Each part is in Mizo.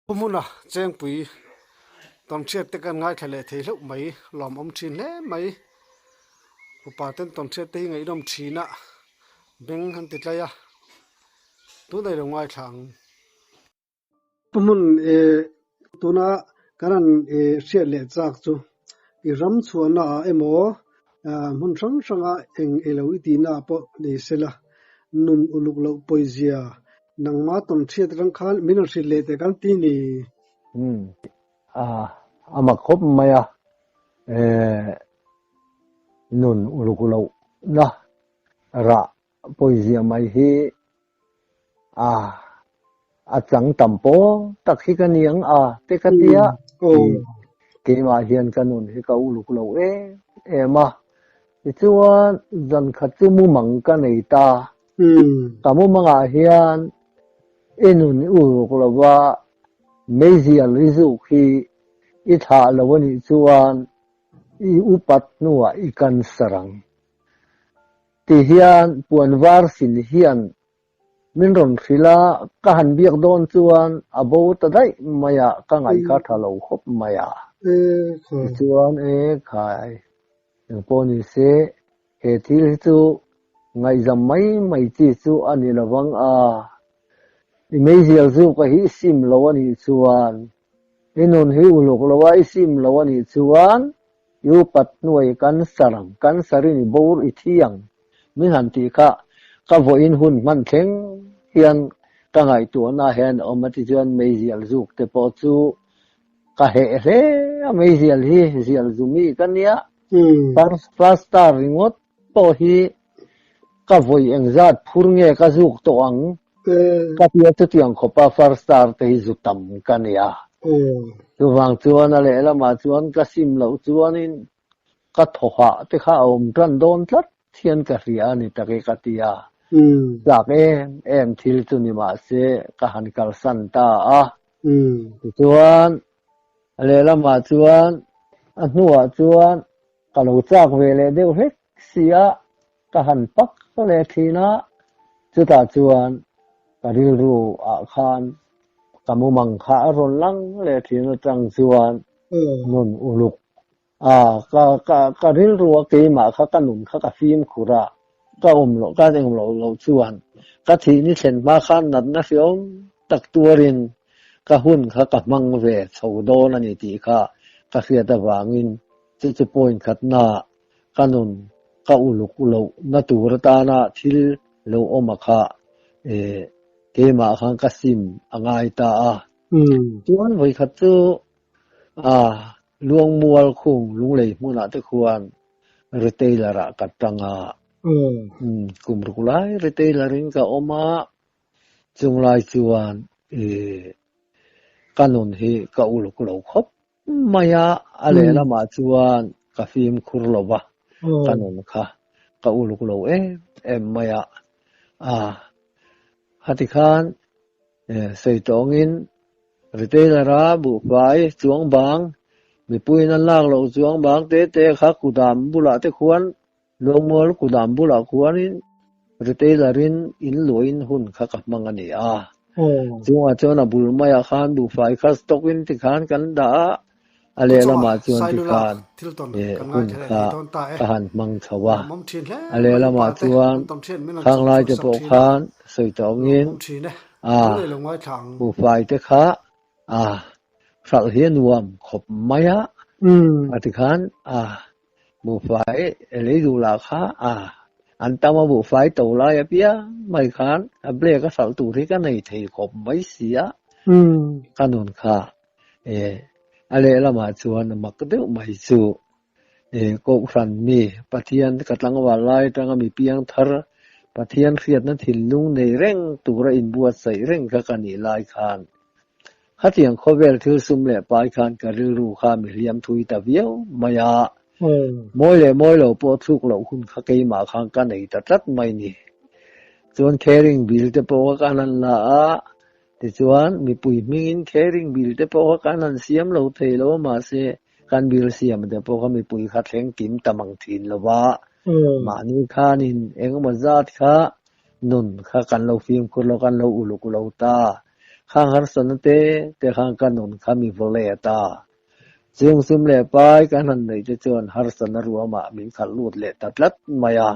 Pu hmuna chengpui tawnhriat te kan ngaithla leh thei hlauh mai lawmawm thin hle mai. Upa ten tawnhriat te hi ngaihnawm thin a beng an ti tlai a tunah i lo ngaithla ang. Pu hmun eh tuna kan han eh hriat leh chak chu i ram chhuahna ah emaw hmun hrang hranga eng elo i tihna ah pawh nei sela nun uluk loh pawizia nangma tawnhriat atang khan min rawn hrilh leh teh kan ti ni. Umm a a mak khawp mai a eh nun uluk loh na rah pawizia mai hi a a chang tam pawl tak hi ka ni ang a te ka tia keimah hian ka nun hi ka uluk lo em em a tichuan zan khat chu mumang ka nei ta ka mumangah hian i nun i uluk lo va meizial i zuk hi i thlah lo a nih chuan i upat hnuah i cancer ang. Ti hian puan var sin hian min rawn hrilh a, ka han biak dawn chuan a bo ta daih mai a, ka ngaih kha tha lo khawp mai a. Tichuan e khai, engpawh ni se he thil hi chu ngaihzam mai mai chi chu a ni lovang a, i meizial zuka hi i sim lo a nih chuan, i nun hi uluk lo a i sim lo a nih chuan I upat hnuai cancer ang, cancer in i bawr i thi ang min han tih kha ka vawiin hun hman thleng hian ka ngaihtuahna hian a awm a tichuan meizial zuk te pawh chu ka heh hle a, meizial hi zial zu mi ka nia, first star ringawt pawh hi ka vawi engzat phur nge ka zuk tawh ang ka tia chutiang khawpa first star te hi zu tam ka nia. Chuvang chuan a lehlamah chuan ka sim loh chuanin ka thawhah te kha a awm tan dawn tlat hian ka hria a ni tak e ka ti a. Chak em em thil chu ni mahse ka han kalsan ta a. Tichuan a lehlamah chuan a hnuah chuan Ka lo chak ve leh deuh hlek si a, ka han pak leh thin a, chutah chuan ka rilru ah khan ka mumang kha a rawn lang leh thin atang chuan nun uluk a, ka ka ka rilru a keimah kha ka nun kha ka fimkhur a, ka awm loh ka englo loh chuan ka thih ni thlen hma khan natna hriawm tak tuarin ka hun kha ka hmang ve chho dawn a ni tih kha ka hriat avangin Chu chu point khatna ka nun ka uluk loh na tur atana thil lo awm a kha eh keimah khan ka sim a ngai ta a. Chuan vawikhat chu ah Luangmual khung Lunglei hmunah te khuan retailer ah ka tang a. Kum ruk lai retailer in ka awm a, chunglai chuan eh ka nun hi ka uluk lo khawp Mai a, a lehlamah chuan ka fimkhur lo va, ka nun kha ka uluk lo em em mai a. A, khati khan sawi tawngin retailer-a buhfai chuang bang, mipuiin an lak loh chuang bang te te kha kudam bulah te khuan Lawngmual kudam bulah khuanin retailer-in in luahin hun kha ka hmang a ni a. Chungah chuan a bul maiah khan buhfai kha stock-in tikhan kan dah a, a lehlamah chuan tikhan hun kha ka han hmang chho a. A lehlamah chuan khang laite pawh khan sawi tawngin a buhfai te kha a hralh hi a nuam khawp mai a, a tikhan a Buhfai lei duh lah kha a, an tam a buhfai to lai apiang mai khan a black a hralh tur hi ka nei thei khawp mai si a, ka nun kha e a lehlamah chuan a mak deuh mai chu e Kohhran mi Pathian ka tlangval lai atanga mi piang thar Pathian hriatna thinlung nei reng tura inbuatsaih reng kha ka nih lai khan Khatiang khawvel thil sum leh pai khan ka rilru kha mi hliam thui ta viau mai a, mawi leh mawi lo pawh thluk loh hun kha keimah khan ka nei ta tlat mai ni. Chuan caring bill te pawh kha kan han la a, tichuan mipui hmingin caring bill te pawh kha kan han siam lo thei lo a, mahse kan bill siam te pawh kha mipui kha thleng kim ta mang thin lo va, mahni khanin engemaw zat kha nun kha kan lo fimkhur lo, kan lo uluk lo ta. Khang harsatna te te khan ka nun kha mi vaw let a. Chung sum leh pai kan han neih te chuan harsatna ruamah min khalh lut leh ta tlat mai a.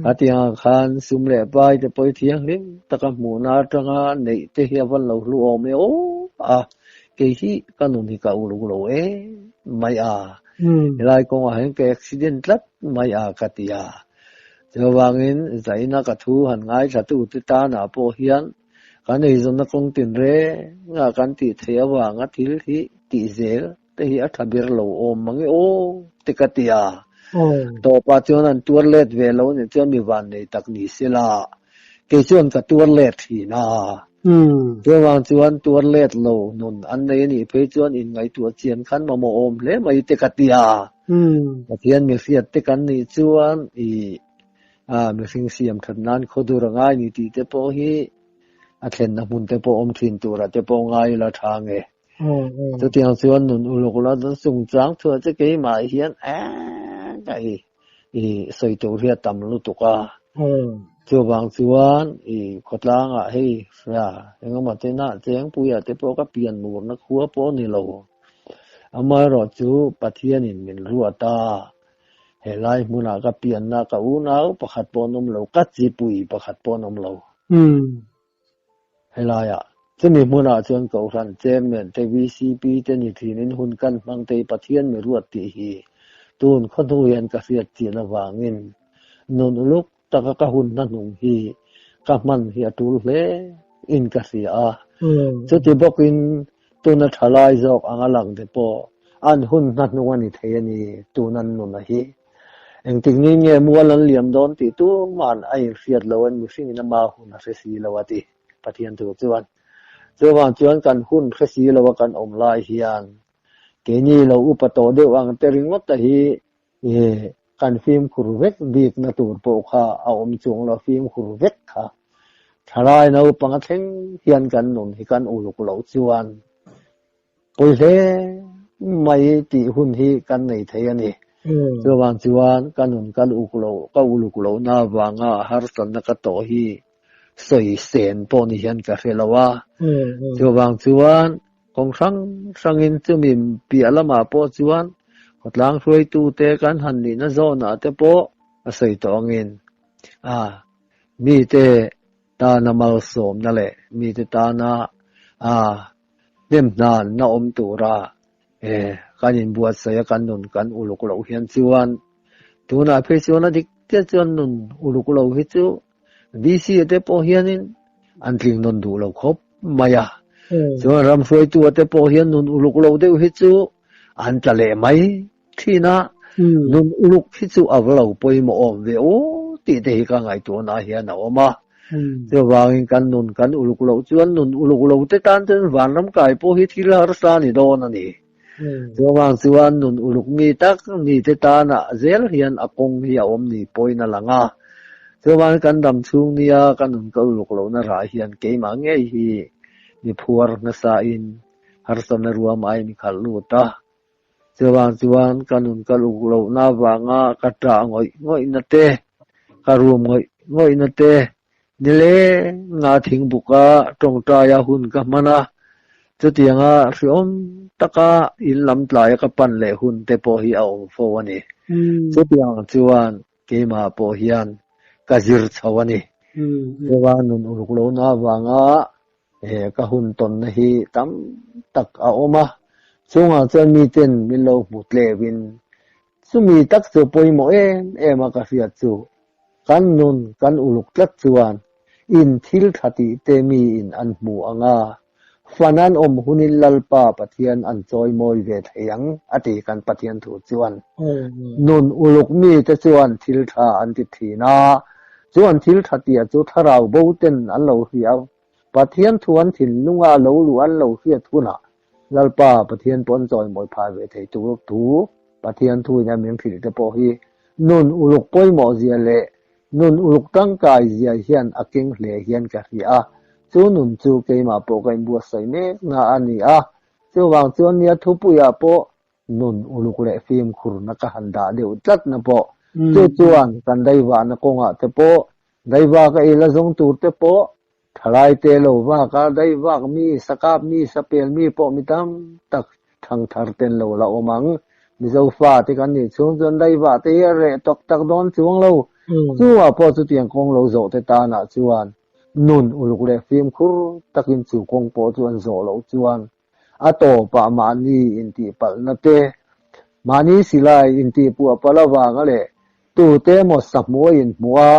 Khatiang ah khan sum leh pai te pawh i thianghlim taka hmuhna atanga neih te hi a van lo hlu awm e aw a, kei hi ka nun hi ka uluk lo em mai a, helai kawngah hian ka accident tlat mai a ka ti a. Chuvangin zaina ka thu han ngaithla te tanah pawh hian kan eizawnna kawng tin rengah kan tih theih avanga thil hi tih zel te hi a tha ber lo awm mang e aw te ka ti a. Tawpah chuan an tuar let ve lo anih chuan mi van nei tak ni se la, kei chuan ka tuar let thin a. Chuvang chuan tuar let lo nun an nei anih phei chuan inngaihtuah chian khan mamawh awm hle mai te ka ti a. Pathian mi hriat te kan nih chuan i mihring siam that nan khawdur a ngai ni tih te pawh hi a thlenna hmun te pawh awm thin turah te pawh ngai ila tha nge. Chutiang chuan nun uluk la chuan chungchang thuah che keimah hian ka i i sawi tur hi a tam lutuk a. Chuvang chuan i khawtlangah hei hria engemaw te nah Chengpuia te pawh ka pian murna khua pawh a ni lo. Amaherawh chu Pathianin min ruat a, helai hmunah ka pianna ka unau pakhat pawh an awm lo, ka chipui pakhat pawh an awm lo. Helaiah, chumi hmunah chuan Kohhran Chairman te, VCP te ni thinin hun kan hmang te hi Pathian mi ruat tih hi tun khaw hnu hian ka hriat chin avangin nun uluk taka ka hun hnahnung hi ka hman hi a tul hle in ka hria a. Chuti bawkin tuna thalai zawk anga lang te pawh an hun hnahnung a ni thei a ni tun an nun a hi. Engtik ni nge mual an liam dawn tih tuman a inhriat lo an mihringin ama hun a hre si lo a ti Pathian thu chuan. Chuvang chuan kan hun hre si lo a kan awm lai hian keini lo upa tawh deuh ang te ringawt a hi kan fimkhur vek bikna tur pawh kha a awm chuang lo fimkhur vek kha thalai naupang a thleng hian kan nun hi kan uluk loh chuan Pawi hle mai tih hun hi kan nei thei a ni. Chuvang chuan ka nun ka uk lo, ka uluk lohna avanga harsatna ka tawh hi sawi sen pawh ni hian ka hre lo a. Chuvang chuan kawng hrang hrangin chumi piah lamah pawh chuan khawtlang hruaitute kan han nihna zawnah te pawh a sawi tawh angin a mite tana malsawmna leh mite tana a hnem hnan na awm tura kan inbuatsaih a kan nun kan uluk loh hian chuan tunah phei chuan a dik chiah chuan nun uluk lo hi chu VC a te pawh hianin an tling nawn duh lo khawp mai a. Chuan ram hruaitu a te pawh hian nun uluk lo deuh hi chu an tla leh mai thin a. Nun uluk hi chu a va lo pawimawh awm ve aw tih te hi ka ngaihtuahna hian a awm a. Chuvangin kan nun kan uluk loh chuan nun uluk lo te tan chuan vanram kai pawh hi thil harsa a ni dawn a ni. Chuvang chuan nun uluk mi tak mi te tanah zel hian a kawng hi a awm ni pawhin a lang a. Chuvangin kan dam chhung nia ka nun ka uluk lohna rah hian keimah ngei hi mi phuar hnasain harsatna ruam ai mi khalh lut a. Chuvang chuan ka nun ka luk lohna avanga ka ṭah ngawih ngawihna te, ka rum ngawih ngawihna te, nilenga thingbuka tawngtaia hun ka hman a, chutianga hriawm taka in lam tlaia ka pan leh hun te pawh hi a awm fo a ni. Chutiang chuan keimah pawh hian ka zir chho a ni. Chuvang nun uluk lohna avanga ka hun tawnna hi tam tak a awm a, chungah chuan miten min lo hmu tleuhin chumi tak chu pawimawh em em a ka hriat chu kan nun kan uluk tlat chuan in thil tha tih te miin an hmu ang a, fan an awm hunin Lalpa Pathian an chawimawi ve thei ang a ti kan Pathian thu chuan. Nun uluk mite chuan thil tha an ti thin a, chuan thil tha tia chu thlarau bo ten an lo hria Pathian thu an thinlunga a lo luh an lo hriat hunah Lalpa Pathian pawh an chawimawi phah ve thei tur thu Pathian thu in a min hrilh te pawh hi nun uluk pawimawh zia leh nun uluk tangkai zia hian a keng hle hian ka hria a, chu nun chu keimah pawh ka inbuatsaih mek na a ni a, chuvang chuan nia thupuiah pawh nun uluk leh fimkhurna ka han dah deuh tlat na pawh chu chuan kan daivahna kawngah te pawh daiva ka ila zawng tur te pawh. Thalai te lo vak a, dai vak mi, sakap mi, sapel mi pawh mi tam tak thangthar ten lo la awm ang. Mizo fa te kan nih chhung chuan dai vah te hi a reh tawk tak dawn chuang lo. Chungah pawh chutiang kawng lo zawh te tanah chuan nun uluk leh fimkhur takin chu kawng pawh chu an zawh loh chuan a tawpah mahni intihpalhna te, mahni silai intihpuah palh avanga leh tute emaw sahmuh a inhmuh a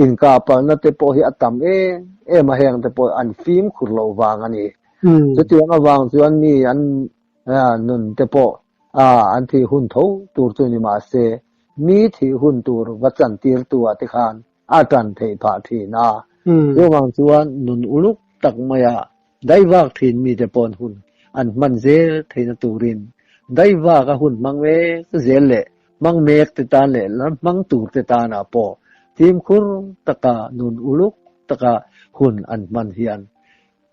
inkahpalhna te pawh hi a tam em em a, heng te pawh an fimkhur loh vang a ni. Chutiang avang chuan mi an nun te pawh an thih hun tho tur chu ni mah se, mi thih hun tur va chantirtu ah te khan a tan theih phah thin a. Chuvang chuan nun uluk tak maia daivak thin mite pawn hun an hman zel theihna turin daivak a hun hmang mek zel leh hmang mek te tan leh la hmang tur te tanah pawh fimkhur taka nun uluk taka hun an hman hian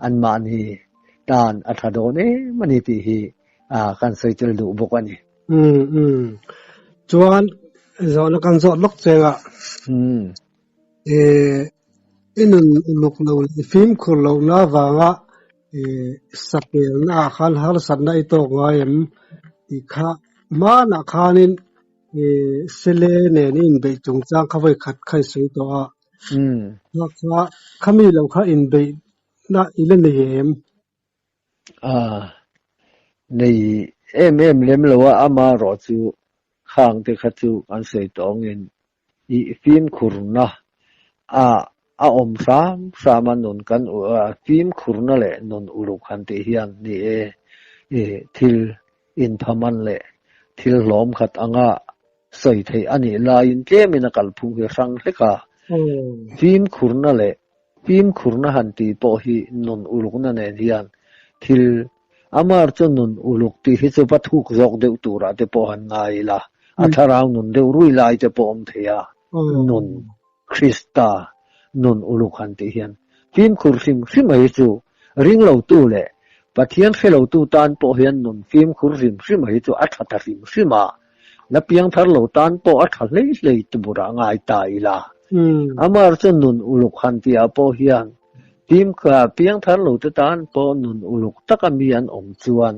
anmahni tan a tha dawn em a ni tih hi kan sawi tel duh bawk a ni. Umm umm. Chuan zawhna kan zawt lawk cheng a. Umm. Eh i nun uluk lo leh fimkhur lohna avanga eh sapelna ah khan harsatna i tawk ngai em tih kha hmanah khanin eh sele nen i inbeih chungchang kha vawi khat kha i sawi tawh a. Umm. Kha kha khami lo kha inbeihna i la nei em? Ah, nei em em lem lo a, amaherawh chu khang te kha chu kan sawi tawh angin i fimkhurna a a awm hram hram a nun kan fimkhurna leh nun uluk han tih hian ni e i thil inphaman leh thil hlawm khat anga sawi theih a nih laiin tlemin a kalphung hi hrang hlek a, fimkhurna leh Fimkhurna han tih pawh hi nun ulukna nen hian thil amar chu nun uluk tih hi chu va thuk zawk deuh turah te pawh han ngai ila, a thlarau nun deuh rui lai te pawh awm thei a, nun Krista nun uluk han tih hian fimkhur hrim hrim a hi chu ringlotu leh Pathian hrelotu tan pawh hian nun fimkhur hrim hrim a hi chu a tha ta hrim hrim a. La piangthar lo tan pawh a tha hlei hlei turah ngai ta ila. Amar chu nun uluk han tihah pawh hian piangthar lo te tan pawh nun uluk taka mi an awm chuan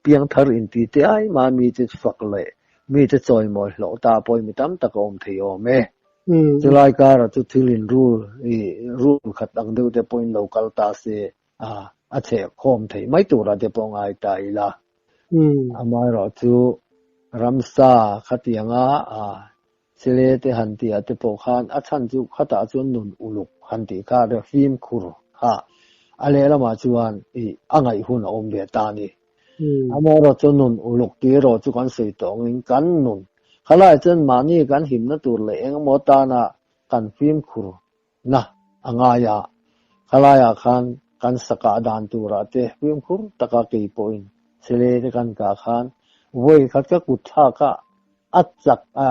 piangthar inti te ai mah mite fak leh mite chawimawi hlawh ta pawh mi tam tak a awm thei awm e. Chulai karah chu thil in rul rul khat ang deuh te pawhin lo kal ta se a chheh khawm theih mai turah te pawh ngai ta ila. Amaherawh chu ramsa khatianga sele te han tih ah te pawh khan a chhan chu khatah chuan nun uluk han tih kha reh fimkhur kha a lehlamah chuan ih a ngaih hun a awm ve ta a ni. Amaherawh chu nun uluk tih erawh chu kan sawi tawh angin kan nun khalaiah chuan mahni kan himna tur leh engemaw tana kan fimkhur Na a ngai a, khalaiah khan kan sakah dan turah te fimkhur taka kei pawhin sele te kan kah khan vawi khat ka kut thlak a, a chak a,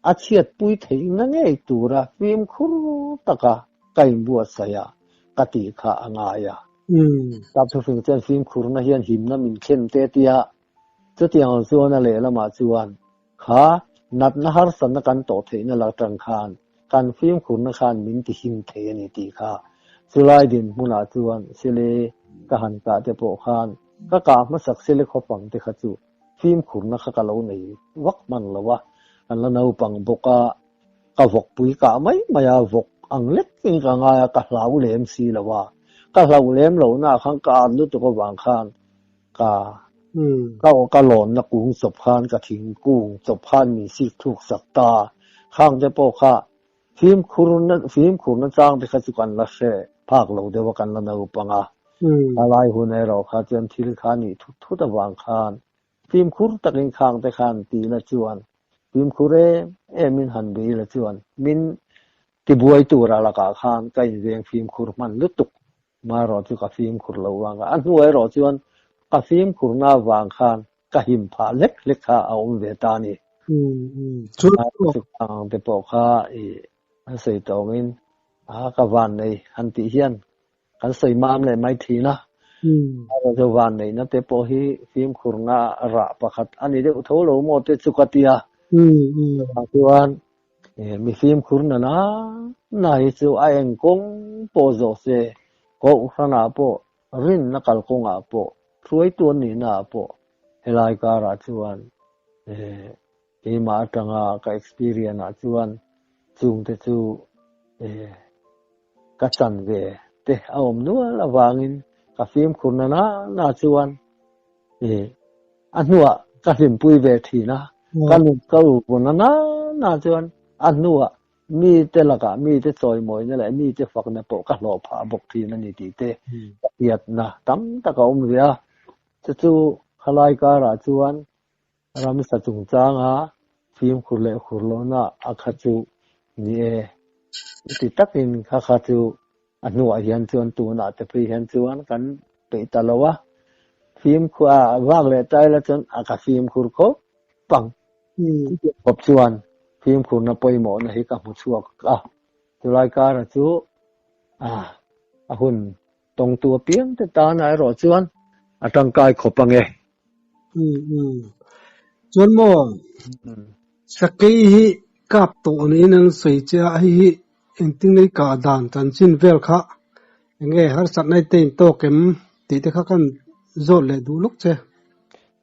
a chhiatpui theihna ngei tura fimkhur taka ka inbuatsaih a ka tih kha a ngai a. Tap thufing chuan fimkhurna hian himna min thlen te tia Chutiang ang chuan a lehlamah chuan kha natna harsatna kan tawh theihna la atang khan kan fimkhurna khan min ti him thei a ni tih kha chulai dinhmunah chuan sele ka han kah te pawh khan ka kah hmasak sele khawpang te kha chu fimkhurna kha ka lo nei vak hman lo a, kan la naupang bawk a, ka vawkpui kah mai mai a, vawk ang lek in ka ngai a, ka hlau lem si lo a, ka hlauh lem lohna ah khan ka at lutuk avang khan Ka ka ka lawnna kung chawp khan ka thingkung chawp khan min sik thluk sak ta. Khang te pawh kha fimkhurna fimkhurna chang te kha chu kan la hre phak lo deuh a kan la naupang a. A lai hun erawh kha chuan thil kha nih thut thut avang khan fimkhur takin khang te khan ti la chuan fimkhur em em in han bei la chuan min tibuai tura lakah khan ka inveng fimkhur hman lutuk. Marawh chu ka fimkhur lo vang a, a hnu erawh chuan ka fimkhurna avang khan ka him phah hlek hlek kha a awm ve ta a ni. Chu ang te pawh kha i an sawi tawngin a ka van nei han tih hian kan sawi mam leh mai thin a. Marawh chu van neihna te pawh hi fimkhurna rah pakhat a ni deuh tho lo maw te chu ka ti a. Chuan Mi fimkhur nana na hi chu a eng kawng pawh zawh se. Kohhranah pawh, rinna kalkawngah pawh, hruaitu an nihnaah pawh helai karah chuan keimah atanga ka experience ah chuan chungte chu ka chan ve te a awm nual avangin ka fimkhur na na na chuan a hnuah ka hlimpui ve thin a, ka nun ka ulpun na na na chuan a hnuah Mite lakah mite chawimawina leh mite fakna pawh ka hlawh phah bawk thin a ni tih te ka hriatna tam tak a awm ve a. Chu chu khalai karah chuan ramsa chungchanga fimkhur leh khur lohna a kha chu ni e. Chuti takin kha kha chu a hnuah hian chuan tunah te phei hian chuan kan peih ta lo a. Fimkhur a vak leh ta ila chuan a ka fimkhur khawp ang. Chutiang khawp chuan fimkhurna pawimawhna hi ka hmu chhuak a, chulai kara chu a hun tawngtu apiang te tana erawh chuan a tangkai khawp ange. Chuan maw Sakei hi kap tawh niin an sawi che a, hei hi engtin nge i kah dan chanchin vel kha enge harsatna i te intawk em tih te kha kan zawt leh duh lawk che.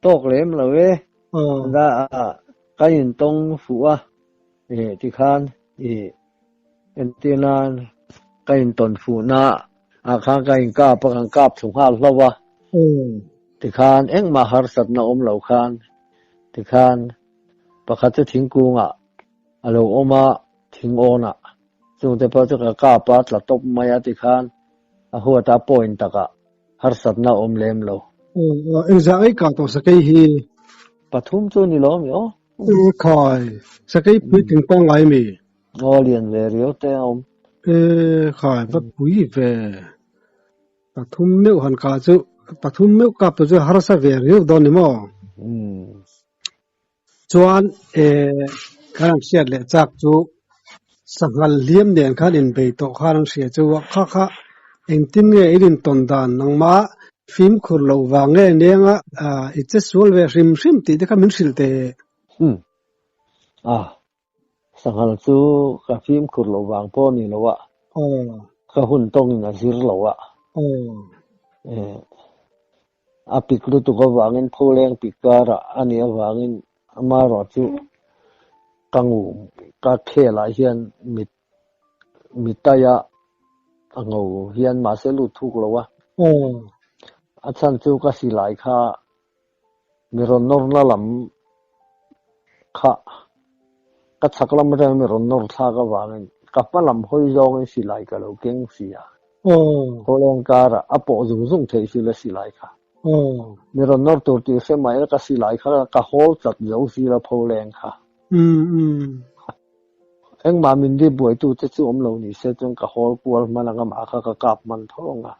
Tawk lem lo e, Ka intawng fuh a, tikhan entir nan ka intawn fuhna ah khan ka inkap a, kan kap thlu nghal hlauh a, tikhan engmah harsatna awm lo khan tikhan pakhat chu thingkungah a lo awm a, thingawnah chungte pawh chu ka kap a, tla tawp mai a tikhan a huata point takah Harsatna awm lem lo. Engzah ei kah tawh sakei hi? Pathum chu ni lo ami aw. E khai, sakei puitling pangngai mi? Aw lian ve riau te a awm. E khai, va pui ve. Pathum meuh han kah chu, pathum meuh kap tur chu harsa ve riau dawn ni maw? Chuan e kan han hriat leh chak chu sanghal hliam nen khan inbei tawh khan an hria chu a kha kha engtin nge i rintawn dan nangmah fimkhur loh vang nge anianga i che sual ve hrim hrim tih te kha min hrilh teh. Umm a sanghal chu ka fimkhur loh vang pawh a ni lo a, ka hun tawngin a zir lo a. A pik lutuk avangin pholeng pik karah a nih avangin amaherawh chu ka ngum ka khelah hian mit mitaia a ngo hian mahse lut thuk lo a. A chhan chu ka silai kha mi rawn nawrna lam kha ka chhak lam atangin mi rawn nawr thlak avangin ka hma lam hawi zawngin silai ka lo keng si a. Khawleng karah a pawh zung zung theih si la silai kha. Mi rawn nawr tur tih hre mai la ka silai kha ka hawl chat zo si la pholeng kha. Engmah min dip buaitu te chu awm lo ni se chuan ka hawl kual hman ang a mah kha ka kap hman tho ang a.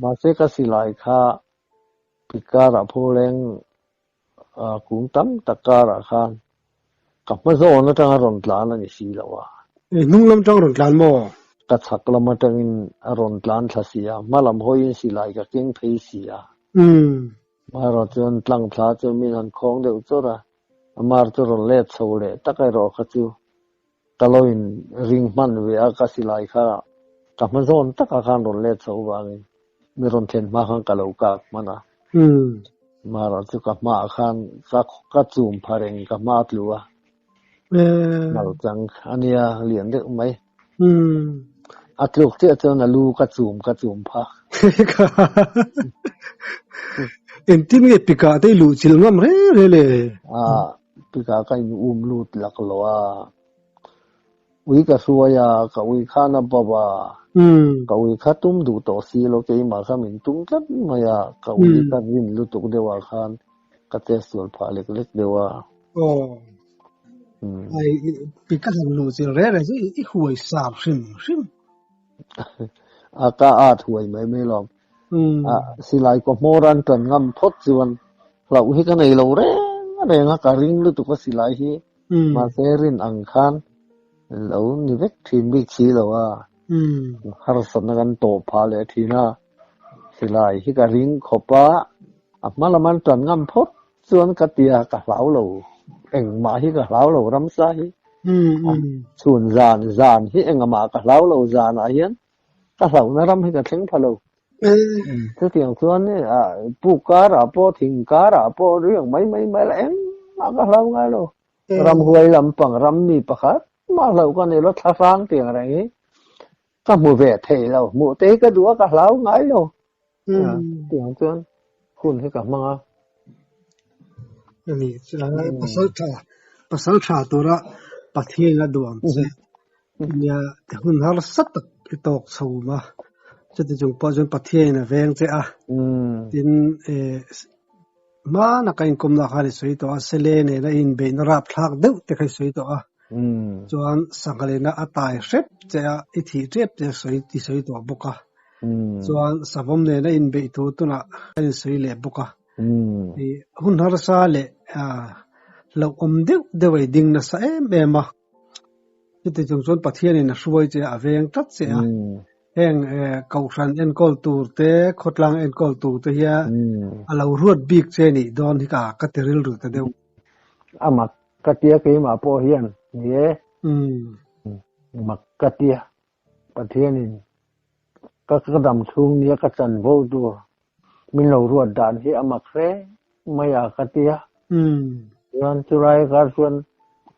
Mahse ka silai kha Pikarah phuleng kung tam tak karah khan ka hma zawn atanga rawn tlan a ni si lo a. Hnung lam atang rawn tlan maw? Ka chhak lam atangin a rawn tlan thla si a, hma lam hawiin silai ka keng phei si a. Hmaerawh chuan tlang thla chu min han khawng deuh chawrh a, a mar chu rawn let chho leh tak erawh kha chu ka lo in ring hman ve a, ka silai kha ka hma zawn takah khan rawn let chho vangin mi rawn thlen hma khan ka lo kak hman a. Marawh chu ka hmaah khan ka ka chum pha reng ka hma tlu a, nal chang a nia lian deuh mai. A tluk chiah chuan a lu ka chum ka chum pha. Engtin nge pikah te i luh chilh ngam reng reng le? Pikah ka in um lut lak lo a, ui ka hruai a, ka ui khan a bauh a, ka ui kha tum duh tawh si lo, keimah kha min tum tlat mai a, ka ui ka rin lutuk deuh ah khan ka test sual phah lek lek deuh a. Ai, pika han luh chilh reng reng chu i huai sar hrim hrim. A ka at huai mai mai lawm. Silai kaw hmawr an tan ngam phawt chuan hlauh hi ka nei lo reng reng a, ka ring lutuk a silai hi. Mahse rin ang khan lo ni vek thin bik si lo a, harsatna kan tawh phah leh thin a. Silai hi ka ring khawp a, a hma lam an tan ngam phawt chuan ka tia ka hlau lo, engmah hi ka hlau lo ramsa hi. Chhun zan zan hi engmah ka hlau lo zanah hian. Ka hlauhna ram hi ka thleng pha lo. Chutiang chuan puk karah pawh thing karah pawh riak mai mai mai la engmah ka hlau ngai lo. Ramhuai lampang ram mi pakhat mah hlauh ka nei lo thla hrang tiang reng hi ka hmu ve thei lo. Hmuh te hi ka duh a ka hlau ngai lo. Tiang chuan hun hi ka hmang a. Ani pasal tha pasal tha tura Pathian a duh ang che. Nia hun harsa tak i tawk chho a, chuti chung pawh chuan Pathianin a veng che a. Tin hmana ka inkawmna khan i sawi tawh a, Sele nena i inbeihna rapthlak deuh te kha i sawi tawh a. Chuan sangha lena a tai hrep che a, i thih tep che sawi i sawi tawh bawk a. Chuan savawm nena inbeih tur tunah ka insawi leh bawk a. Hun harsa leh hlauhawm deuh deuh a i ding nasa em em a. Chuti chung chuan Pathianin a hruai che a, a veng tlat che a. Heng kohhran enkawl tur te, khawtlang enkawl tur te hian a lo ruat bik che nih dawn hi ka ka ti rilru ta deuh. A mak ka tia keimah pawh hian ni e. Mak ka tia Pathianin ka ka dam chhung nia ka chanvo tur min lo ruat dan hi a mak hle mai a ka tia. Chuan chulai kar chuan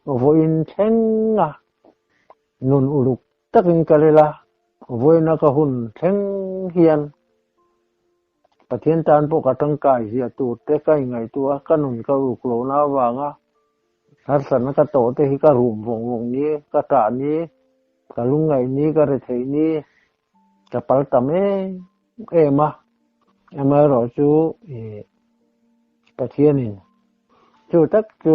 vawiin thleng a nun uluk takin ka rel a, vawiina ka hun thleng hian Pathian tan pawh ka tangkai zia tur te ka ingaihtuah a, ka nun ka ruk lohna avanga harsatna ka tawh te hi ka rum vawng vawng ni, ka tah ni, ka lungngaih ni, ka rethei ni, ka pal tam em em a, amaherawhchu ih Pathianin chu tak chu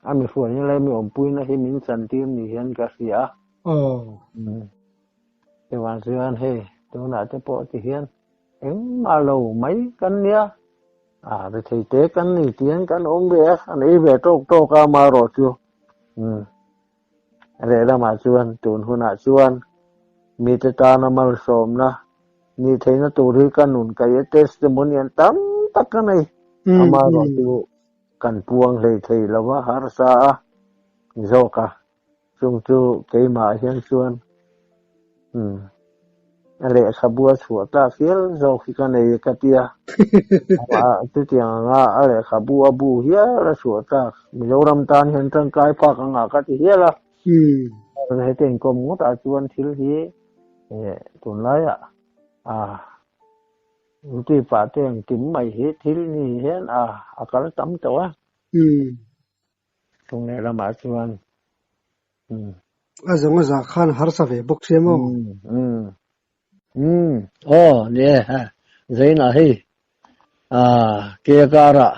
a mi hruaina leh mi awmpuina hi min chantir ni hian ka hria a. Chuvang chuan hei tunah te pawh ti hian engmah lo mai kan nia, a rethei te kan ni tiang kan awm ve a, an ei ve tawk tawk a amaherawhchu Lehlamah chuan tun hunah chuan mite tana malsawmna nih theihna tur hi ka nun kaih a testimony an tam tak ka nei. Amaherawh chu kan puang hlei thei lo va, harsa a zawk a, chung chu keimah hian chuan A lehkhabu a chhuah tlak hial zawk hi ka nei ka ti a. Chutiang anga a lehkhabu a bu hial a chhuah tlak Mizoram tan hian tangkai phak anga ka ti hial a. Heti inkawm ngawtah chuan thil hi tunlaiah Youtube ah te engkim mai hi thil ni hian a kal tam tawh a. Chung lehlamah chuan A zawng a zah khan harsa ve bawk sia maw? Umm aw ni e ha Zaina hei ah ke karah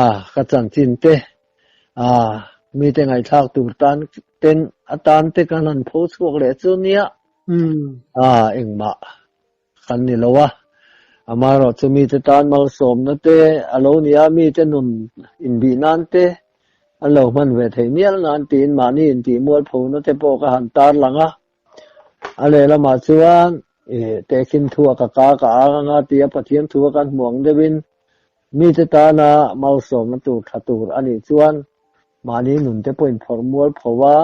ah ka chanchin te ah mite ngaihthlak tur tan ten atan te kan han pho chhuak leh chu nia ah engmah kan ni lo a amaherawh chu mite tan malsawmna te a lo ni a mite nun inbih nan te an lo hman ve theih mial nan tiin mahni intih mualphona te pawh ka han tar lang a. A lehlamah chuan ih tehkhin thua ka ka ka ang anga tia Pathian thua kan hmu ang deuhin mite tana malsawmna tur tha tur a nih chuan mahni nun te pawh inphawrh mualpho a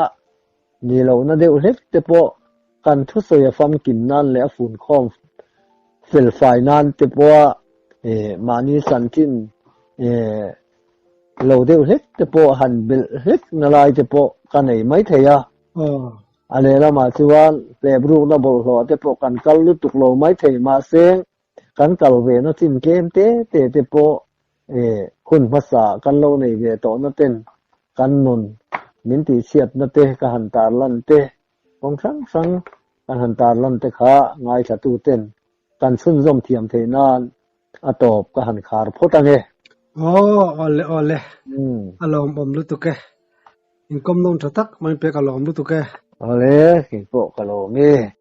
ni lohna deuh hlek te pawh kan thusawi a famkim nan leh a funkhawm felfai nan te pawha ih mahni chanchin ih Lo deuh hlek te pawh han belh hlek na lai te pawh ka nei mai thei a. A lehlamah chuan hleprukna bawlhhlawh te pawh kan kal lutuk lo mai thei mahse kan kal ve na chin tlem te te te pawh hun hmasa kan lo nei ve tawhna ten kan nun min tihchhiatna te ka han tarlan te kawng hrang hrang kan han tarlan te kha ngaithlatu ten kan chhunzawm thiam theih nan A tawp ka han khar phawt ange. Aw, awle awle. A lawmawm lutuk e. Inkawm nawm tha tak mai pek a lawm lutuk e. Awle, keipawh ka lawm e.